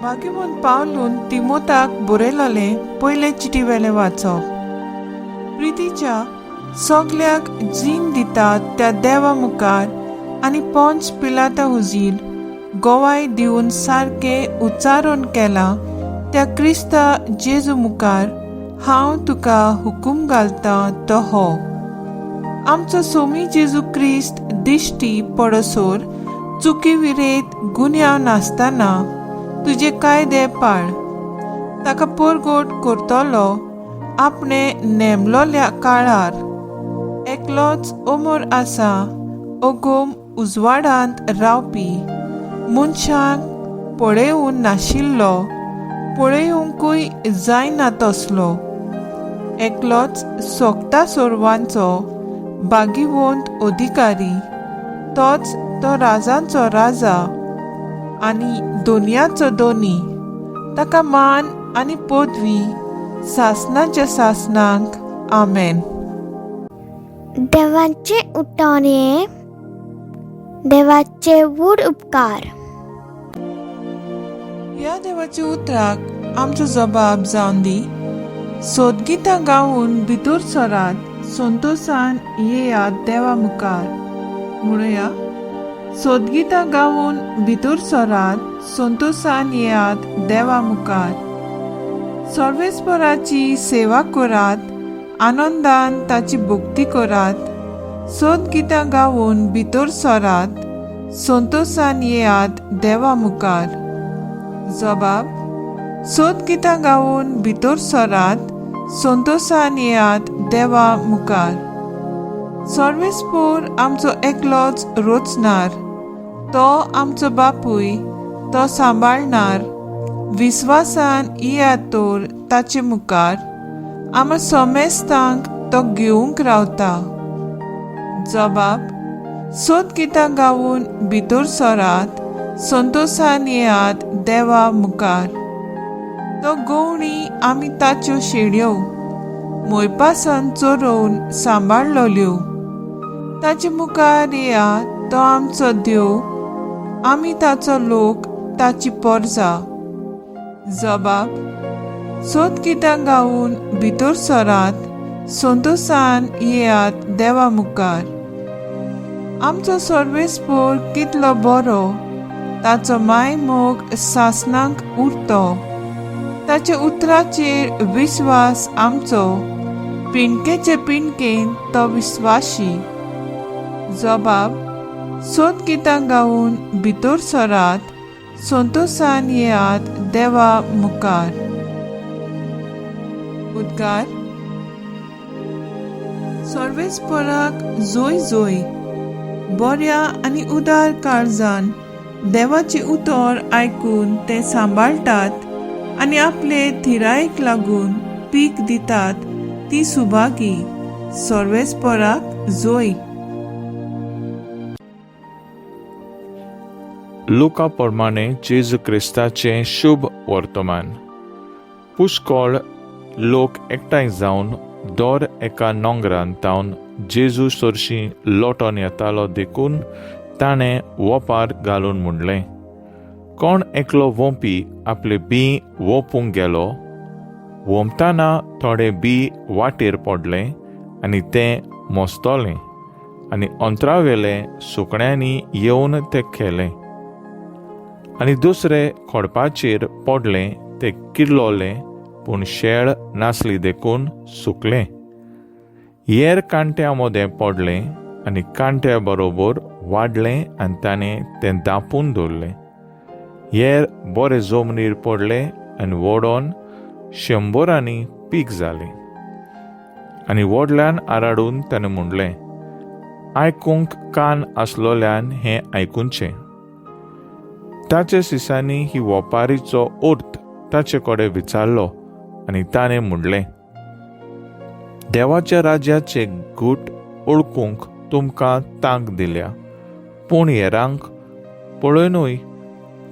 भाग्यवंत पावलून तिमोताक बरयलोलें पयले चिटी वेलें वाचप. प्रितीच्या सगल्याक जीण दिता त्या देवा मुखार आनी पंच पिलाता हुजीर गोवाय दिवन सारकें उच्चारण केलां त्या क्रिस्ता जेजू मुखार हांव तुका हुकूम घालतां तो हो. आमचो सोमी जेजू क्रिस्त दिश्टी पडसोर चुकी विरेत गुन्यांव नासतना तुजे कायदे पाळ. ताका परगोट करतलो आपणे नेमलोल्या काळार एकलोच अमर आसा, अगोम उजवाडांत रावपी, मनशांक पळोवंक नाशिल्लो, पळोवंकूय जायना तसलो, एकलोच सोगता सर्वांचो भागीवंत अधिकारी, तोच तो राजांचो राजा आनी दोनयाचो दोनी, ताका मान आनी पदवी सासनाच्या सासनाक. आमेन. देवाचे उठावणे, देवाचे व्हड उपकार. ह्या देवाच्या उतराक आमचो जबाब जावन दी. सोदगितां गावन भितर सरात, संतोसान येयात देवा मुखार. म्हणुया, सोदगितां गावन भितर सरात, संतोसान येयात देवा मुखार. सर्वेस्पराची सेवा करात, आनंदान ताची भक्ती करात. सोदगितां गावन भितर सरात, संतोसान येयात देवा मुखार. जबाब, सोदगितां गावन भितर सरात, संतोसान येयात देवा मुखार. सर्वेस्पोर आमचो एकलोच रोचणार, तो आमचो बापूय, तो सांबाळणार. विस्वासान येयात तर ताचे मुखार, आमा समेस्तांक तो घेवंक रावता. जबाब, सोदगितां गावन भितर सरात, संतोसान येयात देवा मुखार. तो गवणी आमी ताच्यो शेड्यो मोयपासान चोरोवन सांबाळलोल्यो. ताचे मुखार येया, तो आमचो देव, आमी ताचो लोक, ताची पोरजा. जबाब, सोदगितां गावन भितर सरात, संतोसान येयात देवा मुखार. आमचो सर्वेस्पोर कितलो बरो, ताचो माय मोग सासनाक उरतो. ताच्या उतराचेर विस्वास आमचो, पिणकेचे पिणकेन तो विस्वाशी. जबाब, सोदगितां गावन भितर सरात, संतोसान येयात देवा मुखार. उद्गार, सर्वेस्पराक जोय जोय. बऱ्या आनी उदार काळजान देवाचें उतर आयकून तें सांबाळटात आनी आपले थिरायेक लागून पीक दितात ती सुभागी. सर्वेस्पराक जोय. लुका प्रमाणे जेजू क्रिस्ताचें शुभ वर्तमान. पुष्कळ लोक एकठांय जावन दर एका नोंगरान तावन जेजू सरशीं लोटोन येतालो, देखून ताणें वोपार घालून म्हणलें, कोण एकलो वोंपी आपले बी वोपूंक गेलो. वोंपतना थोडे बी वाटेर पडलें आनी तें मोसतलें आनी अंतरावेले सुकण्यांनी येवन तें खेलें. आनी दुसरे खोडपाचेर पडलें, तें किल्लोलें, पूण शेळ नासली देखून सुकलें. येर कांट्या मदें पडलें आनी कांट्या बरोबर वाडलें आनी ताणें तें दापून दवरलें. येर बरे जमनीर पडलें आनी वडोन शंबरांनी पीक जालें. आनी व्हडल्यान आराडून ताणें म्हणलें, आयकूंक कान आसलोल्यान हें आयकुचें. ताचे सिसांनी ही वपारीचो अर्थ ताचे कडेन विचारलो आनी ताणें म्हणलें, देवाच्या राज्याचे गूट ओळखूंक तुमकां तांक दिल्या, पूण हेरांक पळोवनूय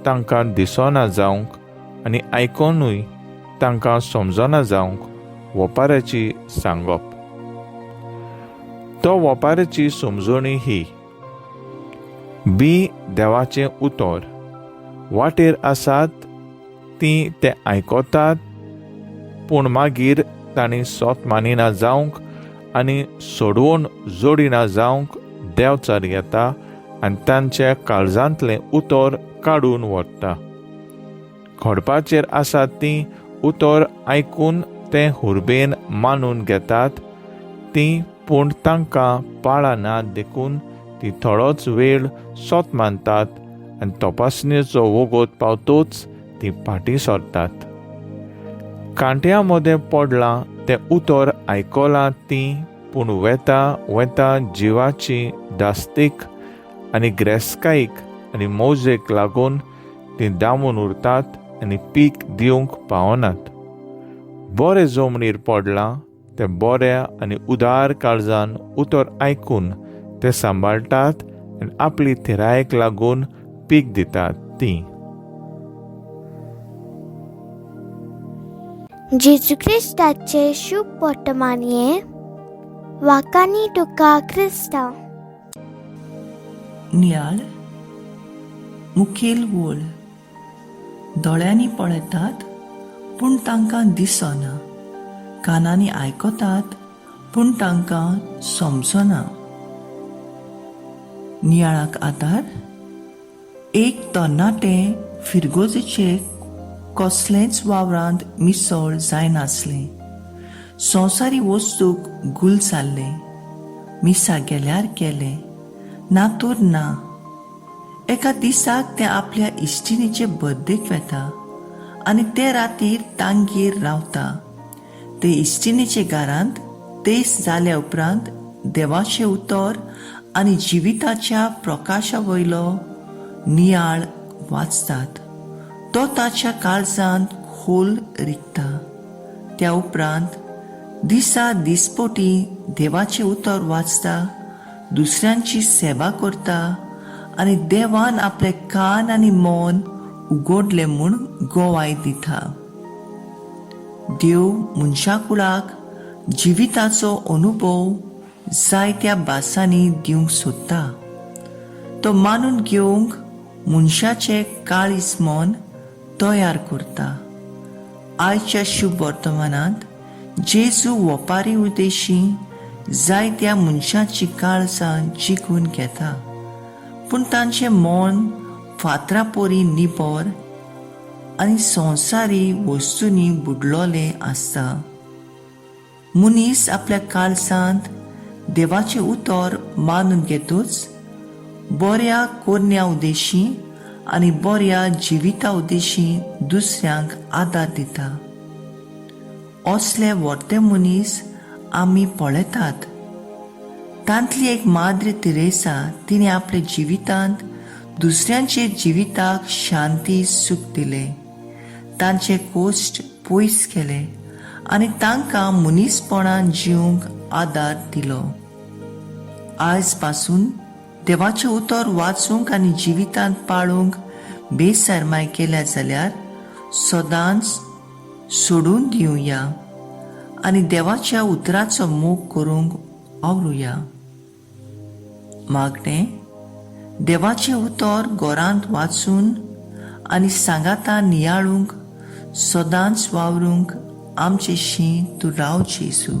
तांकां दिसना जावंक आनी आयकोनूय तांकां समजना जावंक वपाराची सांगप. तो वपाराची समजणी ही, बी देवाचें उतर. वाटेर आसात तीं तें आयकतात, पूण मागीर तांणी सोत मानिना जावंक आनी सोडवण जोडिना जावंक देंवचार येता आनी तांच्या काळजांतलें उतर काडून व्हरता. खडपाचेर आसात तीं उतर आयकून तें हुर्बेन मानून घेतात तीं, पूण तांकां पाळां ना देखून तीं थोडोच वेळ सोत मानतात आनी तपासणेचो वोगोत पावतोच तीं फाटीं सरतात. कांट्या मदें पडलां तें उतर आयकलां तीं, पूण वेता वेता जिवाची दास्तीक आनी ग्रेस्कायेक आनी मौजेक लागून तीं दामून उरतात आनी पीक दिवंक पावनात. बरें जमनीर पडलां तें बऱ्या आनी उदार काळजान उतर आयकून तें सांबाळटात आनी आपली थिरायेक लागून पीक दितात तीं. जेजू क्रिस्ताचे शुभ वर्तमानये वाकानी तुका क्रिस्तांव. नियाळ मुखेल वळ. दोळ्यांनी पळयतात पूण तांकां दिसना, कानांनी आयकतात पूण तांकां समजना. नियाळाक आदार एक तरणाटे फिरगोजेचे कसलेंच वावरांत मिसळ जायनासलें. संवसारी वस्तूक गुल जाल्लें. मिसा गेल्यार गेलें, ना तर ना. एका दिसाक तें आपल्या इश्टिणीचे बर्थडेक वेता आनी ते रातीर तांगेर रावता. ते इश्टिणीचे घरांत तेस जाल्या उपरांत देवाचें उतर आनी जिविताच्या प्रकाशा वयलो नियाळ वाचतात. तो ताच्या काळजांत खोल रिगता. त्या उपरांत दिसा दिसपोटी देवाचें उतर वाचता, दुसऱ्यांची सेवा करता आनी देवान आपले कान आनी मन उगडले म्हूण गोवाय दिता. देव मनशाकुळाक जिविताचो अनुभव जायत्या भासांनी दिवंक सोदता. तो मानून घेवंक मनशाचें काळीज मन तयार करता. आयच्या शुभ वर्तमानांत जेजू वपारी उद्देशी जायत्या मनशाची काळजां जिखून घेता, पूण तांचें मन फातरा परी निबर आनी संवसारी वस्तूंनी बुडलोलें आसता. मनीस आपल्या काळजांत देवाचें उतर मानून घेतूच बऱ्या कोरण्या उद्देशी आनी बऱ्या जिविता उद्देशी दुसऱ्यांक आदार दिता. असले व्हडते मनीस आमी पळयतात. तांतली एक माद्री तेरेसा, तिणें आपल्या जिवितांत दुसऱ्यांचे जिविताक शांती सूख दिलें, तांचे कोश्ट पयस केले आनी तांकां मनीसपणान जिवंक आदार दिलो. आयज पासून देवाचें उतर वाचूंक आनी जिवितांत पाळूंक बेसरमाय केल्या जाल्यार सदांच सोडून दिवया आनी देवाच्या उतराचो मोग करूंक वावरुया. मागणें, देवाचें उतर घरांत वाचून आनी सांगाता नियाळूंक सदांच वावरूंक आमचे शी तूं राव जेजू.